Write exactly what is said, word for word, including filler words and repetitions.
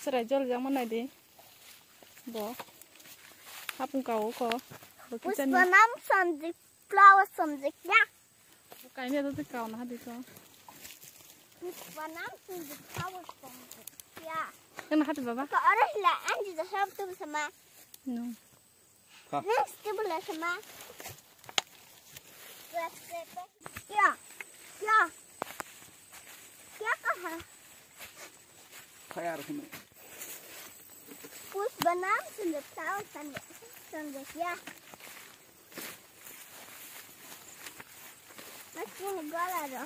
Chwrai jol jak manai di. Bo. Hapung kao ko. Bo kitchen ni. Pushpanam sanjik flower sanjik ya. Bo kaini to kao na hadi to. Pushpanam sanjik flower sanjik ya. Kana hadi baba? Ka ore hila anji da sab tu sama. No. Ha. Next table sama. Ya, ya, ya kaha? Kaya rukun. Pushpanam sundar flower sundar sundar ya. Mas ini gala ro.